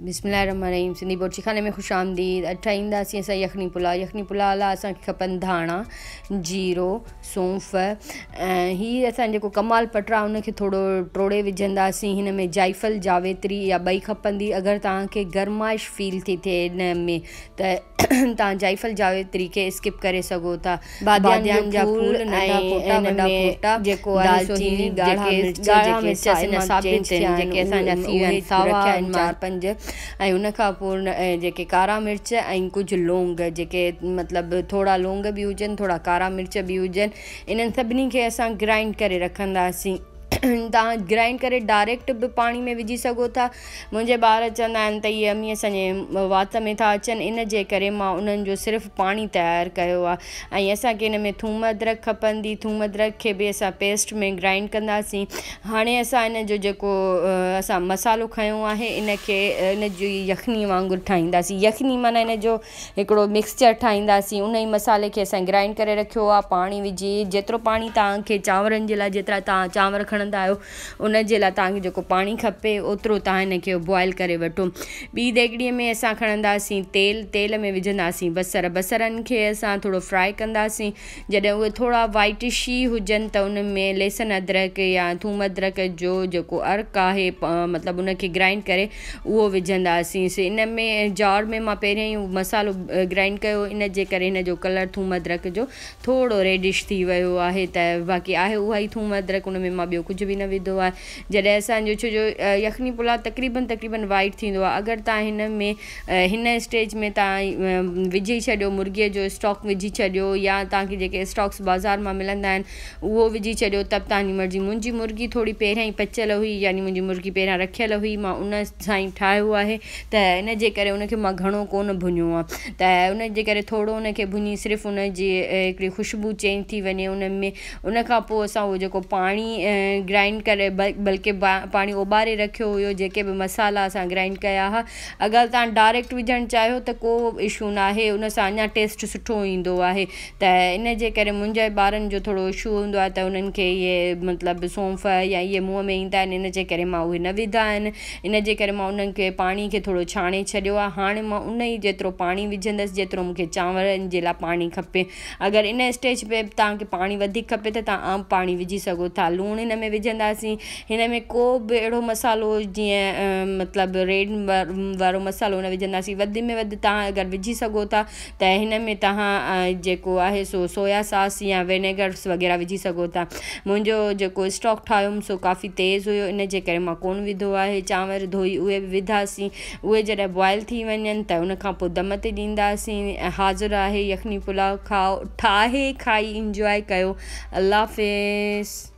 بسم الله الرحمن الرحيم سنڌي بورچي خاني ۾ خوش آمديد. اڄ ٺاهينداسين اسان يخني پلاء. يخني پلاء لاء اسان کي کپن ڌاڻا، جيرو، سونف ۽ هي اسان جيڪو ڪمال پٽ آهي ان کي ٿورو ٽوڙي وجهنداسين. هن ۾ جائفل، جاويتري يا ٻئي کپندي. اگر توهان کي گرمائش فيل ٿي ٿئي هن ۾ ته توهان جائفل جاويتري کي اسڪپ ڪري سگهو ٿا. باديان جا ڦول، ننڍا ڦوٽا، وڏا ڦوٽا، جيڪو آهي سو هي ڳاڙها مرچ، ڳاڙها مرچ هن ثابت ٿيا آهن، جيڪي اسان جا ٿي ويا آهن ساوا آهن 4 5، ۽ ان کان پوء جيڪي ڪارا مرچ ۽ ڪجهه لونگ، جيڪي مطلب ٿورا لونگ به هجن ٿورا ڪارا مرچ به هجن، انهن سڀني کي اسان گرائنڊ ڪري رکنداسين. توهان گرائنڊ ڪري ڊائريڪٽ به پاڻي ۾ وجهي سگهو ٿا. منهنجي ٻار چوندا آهن ته اهي امي اسان جي وات ۾ ٿا اچن، ان جي ڪري مان انهن جو صرف پاڻي تيار ڪيو آهي. ۽ اسان کي ان ۾ ٿوم ادرڪ کپندي. ٿوم ادرڪ کي به اسان پيسٽ ۾ گرائنڊ ڪنداسين. هاڻي اسان ان جو جيڪو اسان مصالحو کنيو آهي ان کي ان جي يخني وانگر ٺاهينداسين. يخني معنيٰ ان جو هڪڙو مڪسچر ٺاهينداسين. ان ئي مصالحي کي اسان گرائنڊ ڪري رکيو آهي. پاڻي وجهي جيترو پاڻي توهان کي چانورن جي لاء جيترا توهان چانور کڻندا آهيو ان جي لاء توهان کي جيڪو پاڻي کپي اوترو توهان هن کي بوائل ڪري وٺو. ٻي ديڳڙي ۾ اسان کڻنداسين تيل. تيل ۾ وجهنداسين بصر. بصرن کي اسان ٿورو فرائي ڪنداسين. جڏهن اهي ٿورا وائٽش ئي هجن ته ان ۾ ليسن ادرڪ يا ٿوم ادرڪ جو جيڪو عرق آهي مطلب ان کي گرائنڊ ڪري اهو وجهنداسين. ان ۾ جار ۾ مان پهريان ئي مصالحو گرائنڊ ڪيو ان جي ڪري هن جو ڪلر ٿوم ادرڪ جو ٿورو ريڊش ٿي ويو آهي ته باقي آهي اها ئي ٿوم ادرڪ، ان ۾ مان ٻيو ڪجهه به نه وڌو آهي. جڏهن اسان جو ڇو جو يخني پلاء تقريبن تقريبن وائٽ ٿيندو آهي. اگر توهان هن ۾ هن اسٽيج ۾ توهان وجهي ڇڏيو مرغيء جو اسٽاڪ وجهي ڇڏيو يا توهان کي جيڪي اسٽاڪس بازار مان ملندا آهن اهو وجهي ڇڏيو ته به توهان جي مرضي. منهنجي مرغي ٿوري پهريان ئي پچيل هئي يعني منهنجي مرغي پهريان رکيل هئي مان ان سان ئي ٺاهيو آهي ته ان جي ڪري ان کي مان گهڻو ڪونه ڀڃيو آهي ته ان جي ڪري ٿورو ان کي ڀڃي صرف ان جي هڪڙي خوشبو چينج ٿي وڃي ان ۾. ان کان پوء اسان اهو جيڪو پاڻي گرائنڊ ڪري بلڪه پاڻي اوٻاري رکيو هيو، جيڪي به مصالحا اسان گرائنڊ ڪيا هئا، اگر توهان ڊائريڪٽ وجهڻ چاهيو ته ڪو اشو ناهي، ان سان اڃا ٽيسٽ سٺو ايندو آهي. ته ان جي ڪري منهنجي ٻارن جو ٿورو اشو هوندو آهي ته انهن کي اهي مطلب سونف يا اهي منهن ۾ ايندا آهن، ان جي ڪري مان اهي نه وڌا آهن. ان جي ڪري مان انهن کي پاڻي کي ٿورو ڇاڻي ڇڏيو آهي. هاڻي مان ان ئي جيترو پاڻي وجهندس جيترو مون کي چانورن جي لاء پاڻي کپي. اگر ان اسٽيج پي توهان کي پاڻي وڌيڪ کپي ته توهان عام پاڻي وجهي سگهو ٿا. لوڻ هن ۾ وجهنداسين. هن ۾ ڪو به اهڙو مصالحو جيئن مطلب ريڊ وارو مصالحو نه وجهنداسين. وڌ ۾ وڌ توهان اگر وجهي سگهو ٿا ته هن ۾ توهان جيڪو آهي سو سويا ساس يا وينيگرس وغيره وجهي سگهو ٿا. منهنجو جيڪو اسٽاڪ ٺاهيم سو ڪافي تيز هيو ان جي ڪري مان ڪونه وڌو آهي. چانور ڌوئي اهي به وڌاسين. اهي جڏهن بوائل ٿي وڃن ته ان کان پوء دم تي ڏينداسين. حاضر آهي يخني پلاء. کائو ٺاهي کائي انجواء ڪيو. الله حافظ.